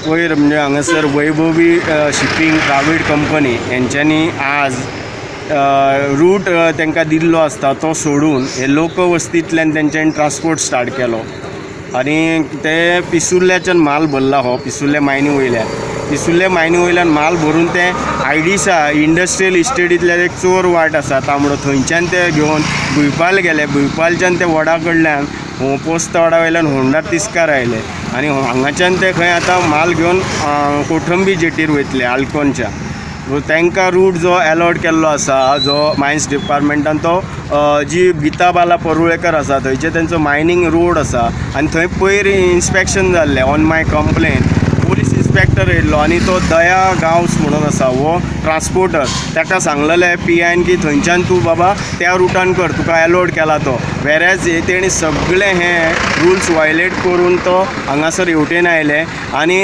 वयर म्हणजे हांगासर वैभवी शिपींग प्रायवेट कंपनी हेंच्यांनी आज रूट तांकां दिल्लो आसता तो सोडून हे लोकवस्तींतल्यान तेंच्यांनी ट्रान्सपोर्ट स्टार्ट केलो आनी ते पिसुर्ल्याच्यान माल भरला. हो पिसुर्ले मायनी वयल्यान, पिसुर्ले मायनी वयल्यान माल भरून ते आयडिसा इंडस्ट्रियल इस्टेटींतल्यान एक चोर वाट आसा तांबडो, थंयच्यान ते घेवन भुंयपाल गेले. भुंयपालच्यान ते वडा कडल्यान पोस्त वाडा वयल्यान होंडा तिस्कार आयले आनी हांगाच्यान ते खंय आतां माल घेवन कोठंबी जेटीर वयतले आल्कोनच्या. तांकां रूट जो एलॉट केल्लो आसा जो मायन्स डिपार्टमेंटान, तो जी गीता बाला परुळेकर आसा थंयचे तेंचो मायनींग रोड आसा आनी थंय पयर इन्स्पेक्शन जाल्लें. On my complain police inspector येयल्लो आनी तो दया गांवस म्हणून आसा हो ट्रान्सपोर्टर, ताका सांगलेलें पी आयन की थंयच्यान तूं बाबा त्या रुटान कर, तुका एलोड केला तो. वेरेज तेणी सगळें हे रुल्स वायलेट करून तो हांगासर हेवटेन आयले आनी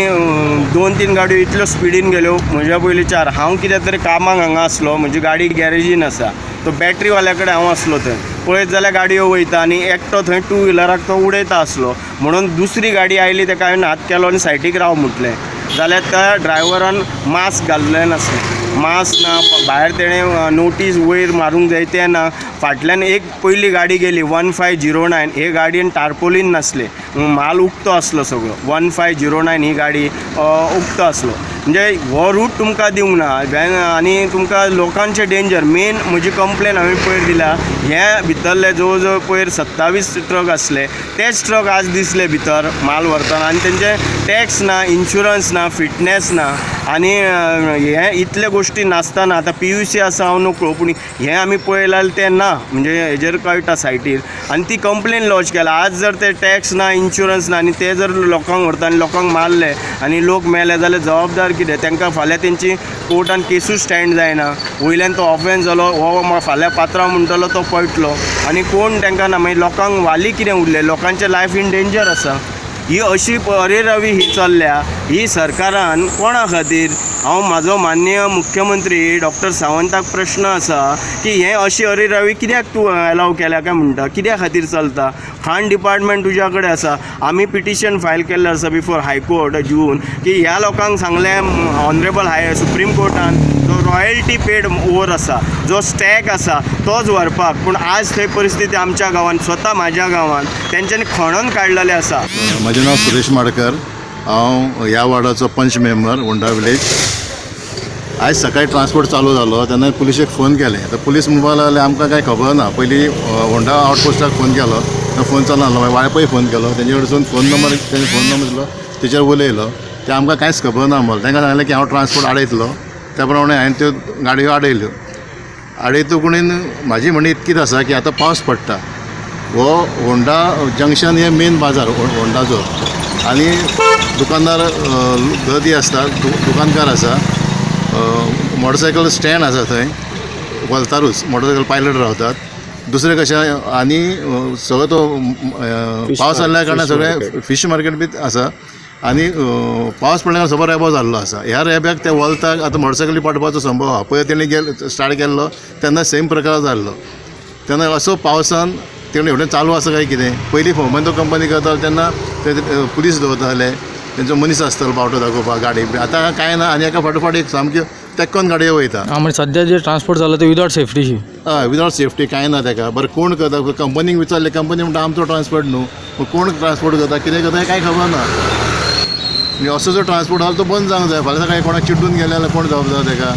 दोन तीन गाडयो इतल्यो स्पिडीन गेल्यो म्हज्या पयलीं चार. हांव कितें तरी कामाक हांगा आसलो, म्हजी गाडी गॅरेजीन आसा, तो बॅटरीवाल्या कडेन हांव आसलो. थंय पळयत जाल्यार गाडयो वयता आनी एकटो थंय टू व्हिलराक तो उडयता आसलो म्हणून दुसरी गाडी आयली, ताका हांवें हात केलो आनी सायडीक राव म्हटलें. जाल्यार त्या ड्रायव्हरान मास्क घाल्लें नासलें, मास्क ना, भायर तेणें नोटीस वयर मारूंक जाय तें ना. फाटल्यान एक पयली गाडी गेली 1509, हे गाडयेन टार्पोलीन नासलें, माल उक्तो आसलो सगळो. 1509 ही गाडी उक्तो आसलो. म्हणजे हो रूट तुमकां दिवंक ना आनी तुमकां लोकांचें डेंजर. मेन म्हजी कंप्लेन हांवें पयर दिल्या, हे भितरले जवळ जवळ पयर 27 ट्रक आसले, तेच ट्रक आज दिसले भितर माल व्हरतना आनी तेंचे टॅक्स ना, इन्शुरन्स ना, फिटनेस ना आनी हे इतले गोश्टी नासतना आतां पीयूसी आसा हांव नकळो, पूण हें आमी पळयलां तें ना. म्हणजे हेजेर कळटा सायटीर आनी ती कंप्लेन लॉज केला. आज जर ते टॅक्स ना, इन्शुरन्स ना आनी ते जर लोकांक व्हरता आनी लोकांक मारले आनी लोक मेले जाल्यार जबाबदार कितें तांकां? फाल्यां तेंची कोर्टान केसूच स्टँड जायना. वयल्यान तो ऑफेन्स जालो, हो फाल्यां पात्रांव म्हणटलो, तो पळटलो आनी कोण तांकां ना. मागीर लोकांक वाली कितें उरलें? लोकांचें लायफ इन डेंजर आसा. ही अशी अरेरावी ही चल्ल्या ही सरकारान कोणा खातीर? हांव म्हाजो माननीय मुख्यमंत्री डॉक्टर सावंताक प्रश्न आसा की हें अशी अरेरावी कित्याक तूं एलाव केल्या काय म्हणटा? कित्या खातीर चलता? खाण डिपार्टमेंट तुज्या कडेन आसा. आमी पिटिशन फायल केल्लें आसा बिफोर हायकोर्ट जून की ह्या लोकांक सांगलें, ऑनरेबल हाय सुप्रीम कोर्टान जो रॉयल्टी पेड ओवर आसा, जो स्टॅक आसा, तोच व्हरपाक. पूण आज थंय परिस्थिती आमच्या गांवांत, स्वता म्हाज्या गांवांत तेंच्यांनी खणून काडलेलें आसा. म्हजें नांव सुरेश माडकर. हांव ह्या वार्डाचो पंच मेंबर, होंडा विलेज. आयज सकाळी ट्रान्सपोर्ट चालू जालो तेन्ना पुलिशेक फोन केले, तर पुलीस म्हणपाक लागले आमकां कांय खबर ना. पयलीं होंडा आउटपोस्टाक फोन केलो तर फोन चलना. मागीर वाळपय फोन केलो, तेंचे कडसून फोन नंबर, तेंचे फोन नंबर दिलो, तेचेर उलयलो. ते आमकां कांयच खबर ना म्हणलें. तांकां सांगलें की हांव ट्रान्सपोर्ट आडयतलो. त्या प्रमाणे हांवें त्यो गाडयो आडयल्यो. आडयतो कोणीन म्हाजी म्हणणी इतकीच आसा की आतां पावस पडटा, हो होंडा जंक्शन हे मेन बाजार होंडाचो आनी दुकानदार गर्दी आसता, दुकानकार आसा, मोटरसायकल स्टँड आसा, थंय वलतारूच मोटरसायकल पायलट रावतात. दुसरें कशें आनी सगळो तो पावस जाल्ल्या कारणान सगळें फिश मार्केट बी आसा आनी पावस पडल्या सगळो रेबो जाल्लो आसा. ह्या रेब्याक ते वलताक आतां मोटरसायकली पडपाचो संभव आहा. पळय, तेणी स्टार्ट केल्लो तेन्ना सेम प्रकार जाल्लो. तेन्ना असो पावसान तेणें हेवटेन चालू आसा काय कितें? पयलीं फोमेंतो कंपनी करताले तेन्ना ते पुलीस दवरताले, तेंचो मनीस आसतालो बावटो दाखोवपाक गाडी. आतां कांय ना आनी एका फाटोफाट एक सामक्यो तेक्कोन गाडयो वयता. आं, म्हणजे सद्या जे ट्रान्सपोर्ट जाला ते विदाउट सेफ्टीशी. हय, विदाउट सेफ्टी, कांय ना तेका. बरें, कोण करता? कंपनीक विचारलें, कंपनी म्हणटा आमचो ट्रान्सपोर्ट न्हू. पूण कोण ट्रान्सपोर्ट करता, कितें करता हें कांय खबर ना. आनी असो जो ट्रान्सपोर्ट आसा तो बंद जावंक जाय. फाल्यां सकाळीं कोणाक चिड्डून गेले जाल्यार कोण जबाबदार तेका?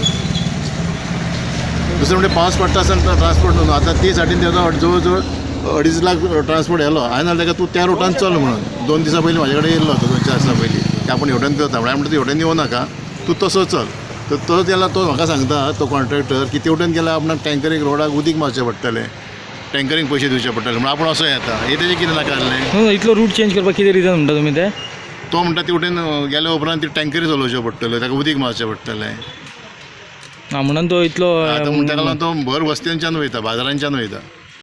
दुसरें म्हणजे पावस पडटा आसतना ट्रान्सपोर्ट न्हू. आतां ती सायडीन तेजो जवळ जवळ 2.5 लाख ट्रान्सपोर्ट येयलो. हांवें सांगलें तेका, तूं त्या रुटान चल म्हणून. 2 दिसां पयलीं म्हाजे कडेन येयल्लो तो, 2-4 दिसां पयलीं, की आपूण हेवटेन करता म्हणून. हांवें म्हणलें, तूं हेवटेन येवं नाका, तूं तसो चल. तर तो गेला, तो म्हाका सांगता तो कॉन्ट्रॅक्टर की तेवटेन गेल्यार आपणाक टँकरीक रोडाक उदीक मारचें पडटलें, टँकरीक पयशे दिवचे पडटले म्हणून आपूण असो येता. हें तेजें कितें नाकारलें? इतलो रूट चेंज करपाक कितें रिजन म्हणटा तुमी ते? तो म्हणटा तेवटेन गेल्या उपरांत ती टँकरी चलोवच्यो पडटल्यो, ताका उदीक मारचें पडटलें. आं, म्हणून तो इतलो आतां म्हण ताका लागून तो भर वस्तेंच्यान वयता, बाजारांच्यान वयता.